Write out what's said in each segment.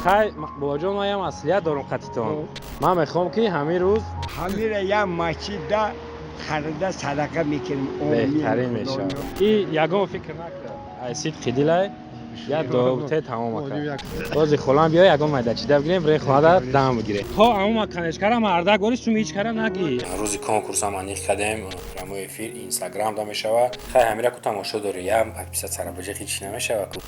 Хай, бобоҷон, ман ям маслиҳат дорам қатитон. Ман мехоҳам, ки ҳамин рӯз ҳамира як масҷидда харида садақа мекунем. Беҳтарин мешавад. И ягон фикр накард. Ай сидқи дилай як дуо тамом кард. Бози холам биё, ягон майдачида бигирем, бирем хонада дам бигирем. То аму канечкара мардак гори сум ҳеч кара наги. Рӯзи конкурсам аниқ кардем, прямой эфир Инстаграм да мешава. Хай, ҳамира ку тамошо дорӣ, я подписаться баҷа, ҳеч намешава ку.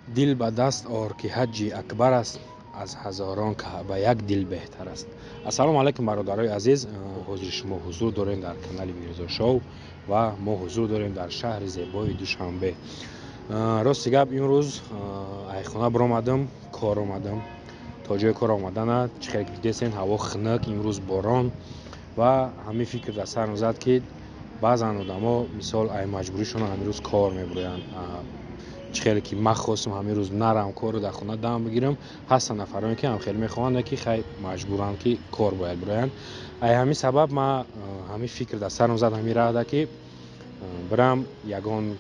Дил ба даст ор, ки ҳаҷҷи акбар аст, аз ҳазорон каъба як дил беҳтар аст. Ассалому алайкум, бародарои азиз. Ҳозири шумо ҳузур дорем дар канали Мирзо Шоу ва мо ҳузур дорем дар шаҳри зебои Душанбе. Рости гап, имрӯз айхона биромадам, кор омадам. То ҷои кор омадана чӣ хел дидесен, ҳаво хунук, имрӯз борон ва ҳамин фикр дар сарам зад, ки баъзан одамо, мисол, ай маҷбуришон ҳамин рӯз кор мебуроянд. Чӣ хеле ки ман хостам ҳамин рӯз нарам корро, дар хона дам бигирам, ҳастанд нафароне, ки ҳам хеле мехоҳанд, ки хай, маҷбуранд, ки кор бояд бироянд. Ай ҳамин сабаб ман ҳамин фикр дар сарам зад ҳамин раҳда, ки бирам, ягон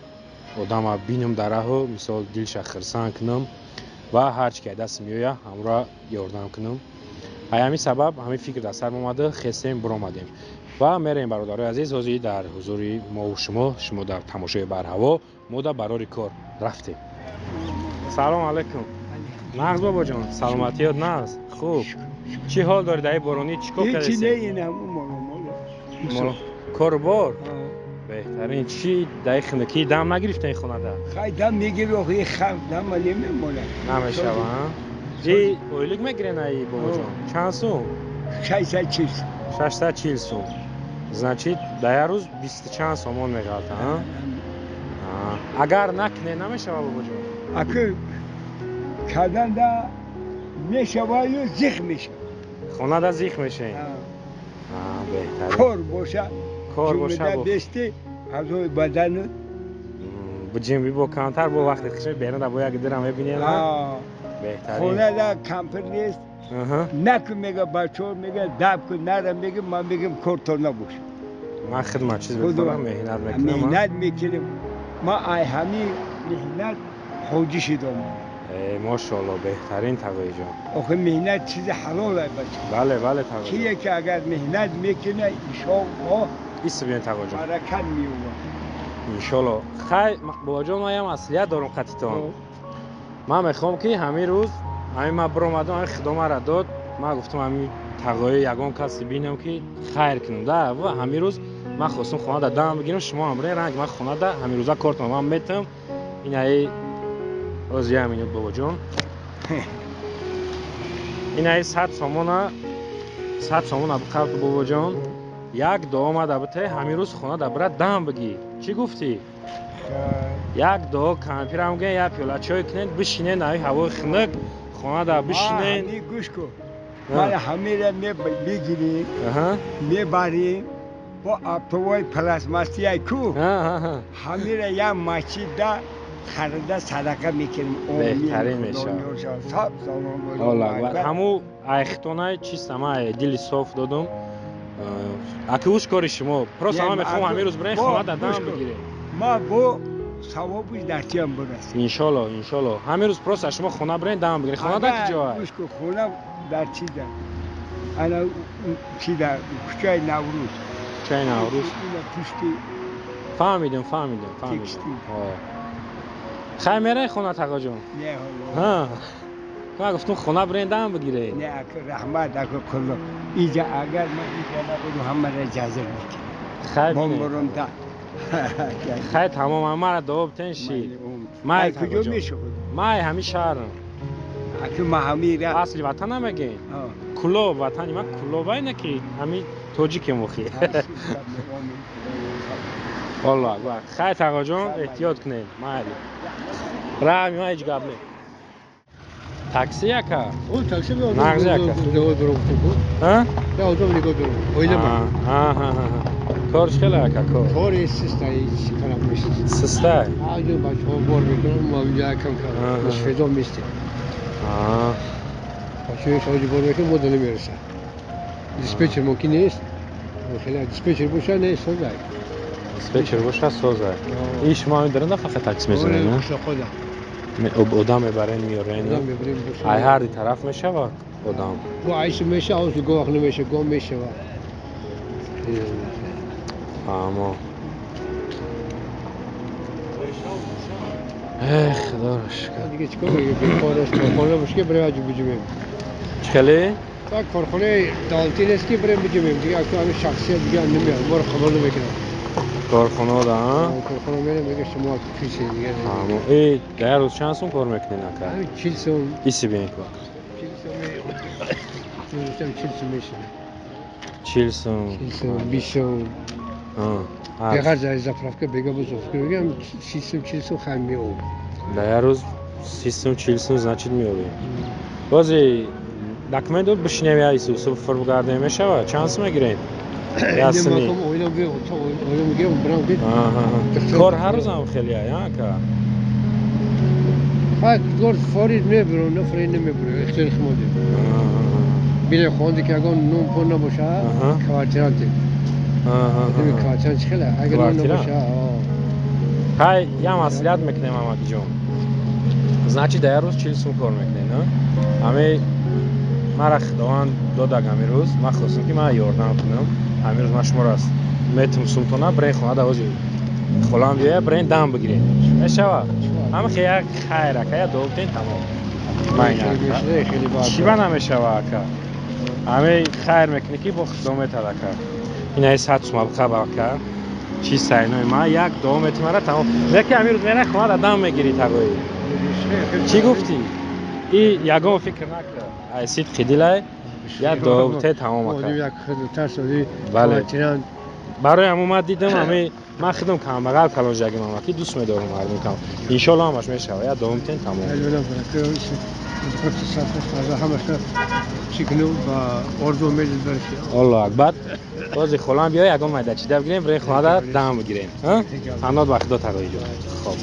одама бинам дар раҳу, мисол, дилша хирсанд кунам ва ҳарчи ки даст меояд, ҳамроҳ ёрдам кунам. Ай ҳамин сабаб ҳамин фикр дар сарам омада, хестем, биромадем ва мерем. Бародарои азиз, ҳозир дар ҳузури мову шумо, шумо дар тамошои барҳаво, мо дар барори кор рафтем. Салому алайкум, нағз, бобоҷон, саломатиёт нағз? Хуб, чӣ ҳол дорӣ? Дар боронӣ чӣ кор кардед? Корубор беҳтарин. Чӣ, дар хунукӣ дам нагирифтем хонада? Хай, дам мегири, охи хам дам намемонад. Намешава. И ойлик мегирен ай, бобоҷон, чанд сум? 640. 640 сум, значит, дар як рӯз бисту чанд сомон меғалта. Агар накунед, намешава, бобоҷон? Аку карданда мешаваю зиқ мешава. Хонада зиқ мешавем. Беҳтарин. Кор боша. Кор боша. Бести азои бадану. Буҷимби бо камтар бо вақти хишми берунда бо як дира мебинем. Беҳтарин. Хонада кампир нест, накун мега, бачаҳо мега, даб кун, нара мега, ман мегам, кортон набош. Ман хидмат чиз бикунам, меҳнат мекунам. Меҳнат мекунем. Ман ай ҳамин меҳнат ҳоҷӣ шудам. Мошоалло, беҳтарин, тағоиҷон. Охи меҳнат чизи ҳалол ай, бача. Бале, тағоиҷон. Кие ки агар меҳнат мекуна, иншоалло. Исбиён, тағоиҷон. Баракат меёбад. Иншоалло. Хай, бобоҷон, ман ям маслиҳат дорам қатитон. Ман мехоҳам, ки ҳамин рӯз ҳамин ман биромадам, ҳамин худо мара дод, ман гуфтам, ҳамин тағои ягон касе бинам, ки хайр кунам да. Ва ҳамин рӯз ман хостам хонада дам бигирам, шумо ҳам бирен ранг ман хонада ҳамин рӯза кортон ман метам. Инаи оз як минут, бобоҷон, инаи 100 сомона, 100 сомона биқаб, бобоҷон, як дуо омада бите, ҳамин рӯз хонада бира дам бигӣ. Чӣ гуфтӣ? Як дуо кампирам ген, як пиёла чой кунед, бишинед, ҳамин ҳавои хунук хонада бишинед. Гӯш кун, ман ҳамира мегирем, мебарем бо оптовой пластмассияй ку, ҳамира як масҷидда харида садақа мекунем. Беҳтарин мешавад. Ҳаму айхтонай чиста, ман дили соф додум. Аки уш кори шумо, просто ман мехоҳам ҳамин рӯз бирем, хонада дам бигирем. Ма бо савобиш дар чиам бирасем. Иншолло, иншолло. Ҳамин рӯз просто шумо хона бирен, дам бигиред. Хонада ки ҷо? Гӯш кун, хона дар чида, ана чида, кӯчаи Наврӯз. Кӯчаи Наврӯз. Пушти. Фаҳмидем, фаҳмидем, фаҳмидем. Хай, мерай хона, тағоҷон? Ман гуфтум, хона бирен, дам бигиред. Не, ака, раҳмат, ака, кулло иҷа, агар ман иҷа набудум, ҳамаро ҷазр мекунам. Хай. Бомбурум да. Хай, тамом, мара дуо битен ши. Май куҷо мешавад? Май ҳамин шаҳрам. Аки ма ҳамира. Асли ватан намегӯен? Кулоб, ватани ман Кулоб, айна ки ҳамин тоҷикем охи. Аллоҳ акбар. Хай, тағоҷон, эҳтиёт кунед, майли, раҳми ман, ҳеҷ гап не. Такси, яка? Нағзи, яка. Кор чӣ хеле, ака, кор? Кори систай, карам нест. Систай? Аҷо бачаҳо бор мекунам, мо инҷа кам кам федо мистем. Бачаҳо шоҷи бор мекунам, мо намерасад. Диспетчер мумкин нест. Хеле диспетчер боша, не созай. Диспетчер боша, созай. И шумо ҳамин даранда фақат такси мезанед? Қишлоқода. Одам мебарен меорен. Ай ҳар ди тараф мешава одам. Бо айшу меша, аусу гоҳ намеша, гоҳ мешава. Фаҳмо. Эх, худоро шукр. Дига чикор мекунем? Бекор аст, корхона бош ки бирем аҷу биҷумем. Чӣ хеле? Так корхонаи давлатӣ нест ки бирем биҷумем. Дига аку ҳамин шахсият дига намеяд, моро қабул намекунад. Корхона да, а? Корхона мерем, мега шумо кисед дига. Фаҳмо. Э, дар рӯз чанд сум кор мекунед ака? Ҳамин 40 сум. Иси бин ку. 40 сум. Мегуфтам 40 сум мешавад. 40 сум. 40 сум, 20 сум. Беғарз аз заправка бега бузург мегӯям 30 сум, 40 сум хай меоб. Дар як рӯз 30 сум, 40 сум значит меобем. Бози документ дод бишинем я исусу фур бигардем мешава? Чанд сум мегирем? Кор ҳар рӯзам хеле ая ака. Хай кор форид мебурам, на форид намебурам, ихтиёри худем. Биле хонди ки ягон нон пон набоша, квартиранте. Квартирант чӣ хеле? Агар нон набоша, хай я маслиҳат мекунем амакиҷон. Значит дар як рӯз 40 сум кор мекунем, на? Ҳами мара Худованд додак ҳамин рӯз, ман хостам ки ман ёрдам кунам. Ҳамин рӯз ман шуморо метум сумтона бирен хона давози холам биёя бирен дам бигирем. Мешава? Ҳама хе як хайр ака, я дуо кунем тамом. Чӣ ба намешава ака? Ҳами хайр мекунӣ ки бо Худо метад ака. Инаи 100 сума бихаб ака. Чӣ сайнои ма як дуо мети мара тамом. Леки ҳамин рӯз мерай хона дам мегирӣ тагои. Чӣ гуфтӣ? И ягон фикр накард. Ай сидқи дилай я дуо те тамом ака. Бале. Барои ҳамон ман дидам ҳами ман худам камбағал калонжагим ама ки дӯст медорам мардум кам. Иншоалло ҳамаш мешава. Я дуо метен тамом. Аллоҳ акбар. Бози холам биёй ягон майда чида бигирем, бирем хонада дам бигирем. Ҳанот ба Худо тағоиҷон. Хоб.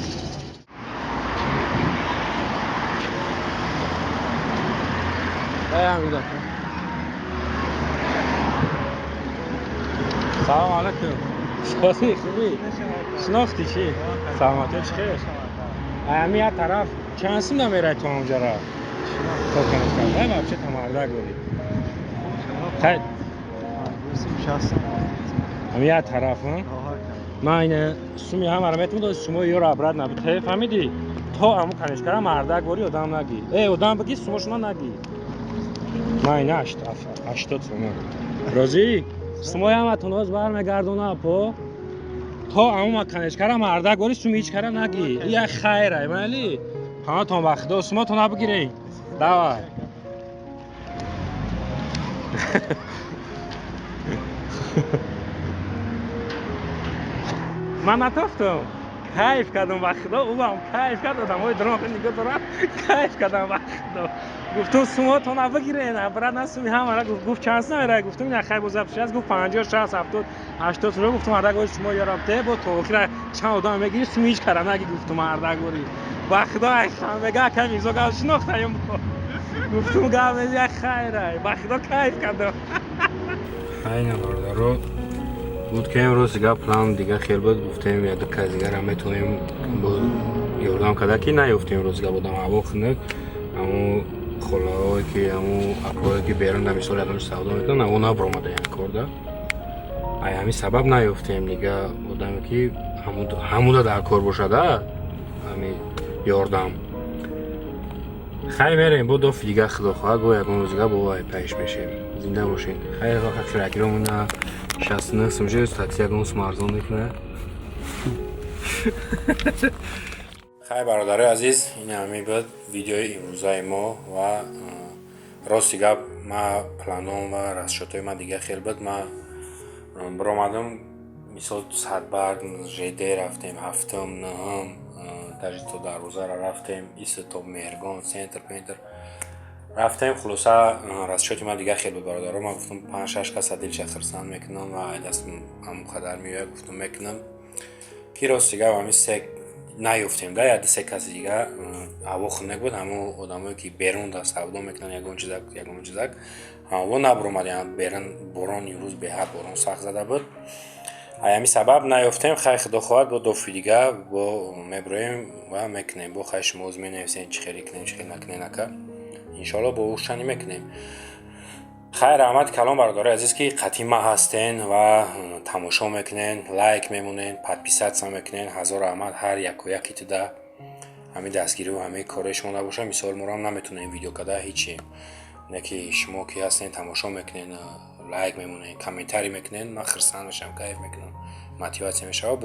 Салом алайкум. Шоси хубӣ? Шинохтӣ чӣ? Саломатӣ чӣ хел? Ами як тараф чанд сум намерай ту ҳамҷара? То канишка. Вай вообще тамарда гори. Хай. Ами як тараф, ҳа? Ман ина суми ҳамаро метавонам сумо ёро обрат набите, фаҳмидӣ? То аму канишкара мардак гори одам нагӣ. Э, одам бигӣ сумошона нагӣ. Ман ина 80 сум. Розӣ? Сумои ҳаматон оз бармегардона апо. То аму маканешкара мардак гори суми ҳеҷ кара нагӣ. Я хайрай, майли? Ҳаматон ба Худо суматон набигиред. Давай. Ман натофтам. Кайф кардам ба Худо, ӯам кайф кард, одамои дрон нигоҳ доранд, кайф кардам ба Худо. Гуфтум суматон бигиред, брат на суми ҳамара гуфт чанд сум мерай, гуфтум ина хай бозап шаст, гуфт 50, 60, 70, 80 сум, гуфтум мардак гори шумо ёрабте, бо то охира чанд одам мегири, суми ҳеҷ кара наги, гуфтум мардак гори. Ба Худо ай мега ака Мирзо гап шинохтаем. Гуфтум гап як хайрай, ба Худо кайф кардам. Айна бародаро буд ки имрӯз дига план дига хел буд, гуфтем як ду кас дигара метавонем ёрдам карда ки наёфтем имрӯз дига будам ҳаво хунук, ҳамун холаҳое ки ҳамун акоҳое ки берун дар мисол ягон савдо мекунанд, ҳаво набаромада як корда. Ай ҳамин сабаб наёфтем дига одаме ки ҳамуда дар кор бошада, ҳамин ёрдам. Хай мерем бо дофи дига Худо хоҳад, бо ягон рӯз дига бо ай пеш мешем. Зинда бошед. Хайр хакиракиромона 69 сум жест такси ягон сум арзон мекунад. Хай бародарои азиз, ин ҳамин буд видеои имрӯзаи мо ва рости гап ма планом ва расчётҳои ма дига хел буд. Ма биромадам мисол садбарг ЖД рафтем, ҳафтум, нӯҳум, даже то дарвозаро рафтем, иса то Меҳргон, центр, пентр рафтем. Хулоса расчёти ман дига хел буд бародаро. Ман гуфтам 5-6 каса дилша хирсанд мекунам ва ай даст ҳамон қадар меояд, гуфтам мекунам. Ки рости гап ҳамин се наёфтем да, як се каси дига ҳаво хунук буд, ҳамон одамое ки берун да савдо мекунанд ягон чизак, ягон чизак ҳаво набаромад, яъне берун борон имрӯз беҳад борон сахт зада буд. Ай ҳамин сабаб наёфтем. Хай, худо хоҳад, бо дофи дига бо меброем ва мекунем. Бо хай, шумо оз менависен, чӣ хеле кунем, чӣ хеле накунем, ака. Иншоалло, бо ушани мекунем. Хайр, раҳмати калон, бародарои азиз, ки қатъи ма ҳастен ва тамошо мекунен, лайк мемонен, подписаться мекунен. Ҳазор раҳмат ҳар яку яки туда. Ҳамин дастгирию ҳамаи кораи шумо набошад, мисол, морам наметонем видео када, ҳичи. Не ки шумо ки ҳастен, тамошо мекунен, лайк мемонен, комментарий мекунен, ман хирсанд мешавам, кайф мекунам, мотиватсия мешавад.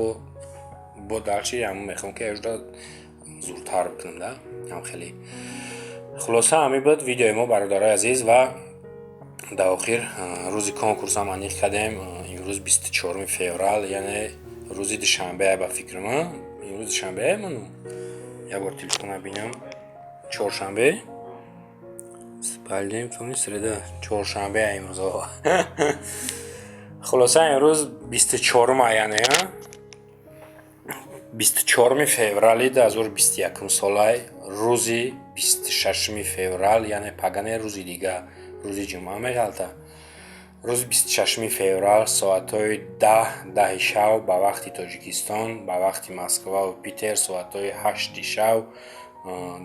Бо дальше ҳамн мехоҳам, ки ажда зуртар бикунам да. Ҳам хеле хулоса, ҳамин буд видеои мо, бародарои азиз. Ва дар охир рӯзи конкурсам аниқ кардем. Имрӯз 24 феврал, яъне рӯзи душанбе, ба фикри ман. Имрӯз душанбе ману як бор телефона бинам. Чоршанбе, понедельник, вторник, среда, чоршанбе имрӯз. Хулоса, имрӯз 24-ума, яъне 24 феврали 2021 солай, рӯзи 26 феврал, яъне пагане, рӯзи дига, рӯзи ҷумъа меғалта. Рӯзи 26 феврал, соатҳои 10, 10-и шав ба вақти Тоҷикистон, ба вақти Москваву Питер соатҳои 8-и шав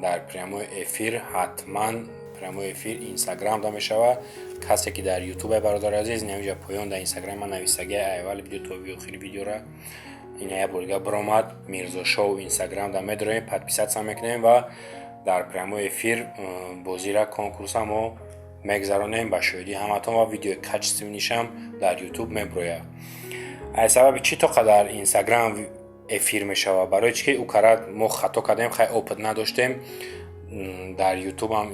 дар прямой эфир, ҳатман прямой эфир Инстаграм да мешавад. Касе ки дар Ютубе, бародари азиз, инамиҷа поён дар Инстаграм ман нависагия, аввали видео то охири видеора ина як бор дига биромад. Мирзошоу Инстаграм да медроем, подписаться мекунем ва дар прямой эфир бозира, конкурса мо мегзаронем ба шоҳидии ҳаматон ва видеои качественный шам дар Ютуб меброяд. Аз сабаби чӣ то қадар Инстаграм эфир мешавад? Барои чӣ ки ӯ карад мо хато кардем, хай, опыт надоштем. Дар Ютубам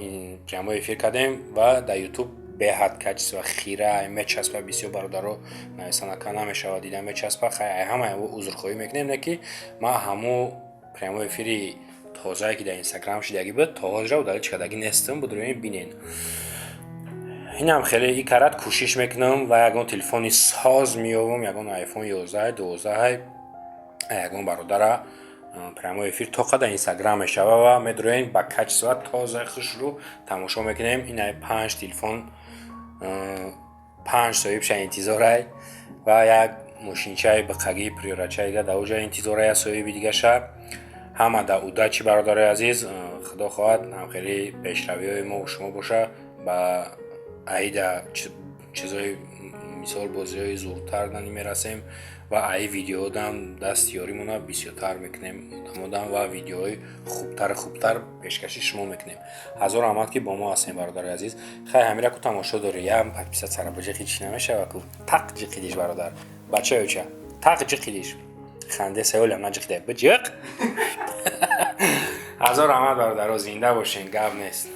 прямой эфир кардем ва дар Ютуб беҳад качество хира мечаспа. Бисёр бародаро нависанака намешавад, дида мечаспа. Хай, ҳама узрхоҳӣ мекунем, не ки ман ҳамун прямой эфири тозае, ки дар Инстаграм шидагӣ буд, то ҳозира удалить кардагӣ нестам. Будроем, бинен. Инам хеле и карат кӯшиш мекунам ва ягон телефони соз меёбам, ягон Айфон 11, 12, ягон бародара. Прямой эфир то қадар Инстаграм мешава ва медроем, ба качество тоза хушрӯ тамошо мекунем. Ина панҷ телефон, панҷ соҳибша интизорай ва як мошинчаи биқагӣ приёрачаи дига дар оҷа интизорая соҳиби дигаша. Ҳама да удачи, бародарои азиз. Худо хоҳад, ҳамхели пешравиҳои мо шумо боша. Ба аида чизои, мисол, бозиҳои зуртар нани мерасем ва аи видеодам даст ёримона бисёртар мекунем одамодам ва видеоҳои хубтару хубтар пешкаши шумо мекунем. Ҳазор раҳмат, ки бо мо ҳастем, бародари азиз. Хай, ҳамира ку тамошо дорӣ, ям подписаться ра биҷиқи, чӣ намешава ку? Тақ ҷиқидиш, бародар, бачаёча, тақ ҷиқидиш. Ханде саёлям наҷиқида, биҷиқ. Ҳазор раҳмат, бародаро, зинда бошен, гап нест.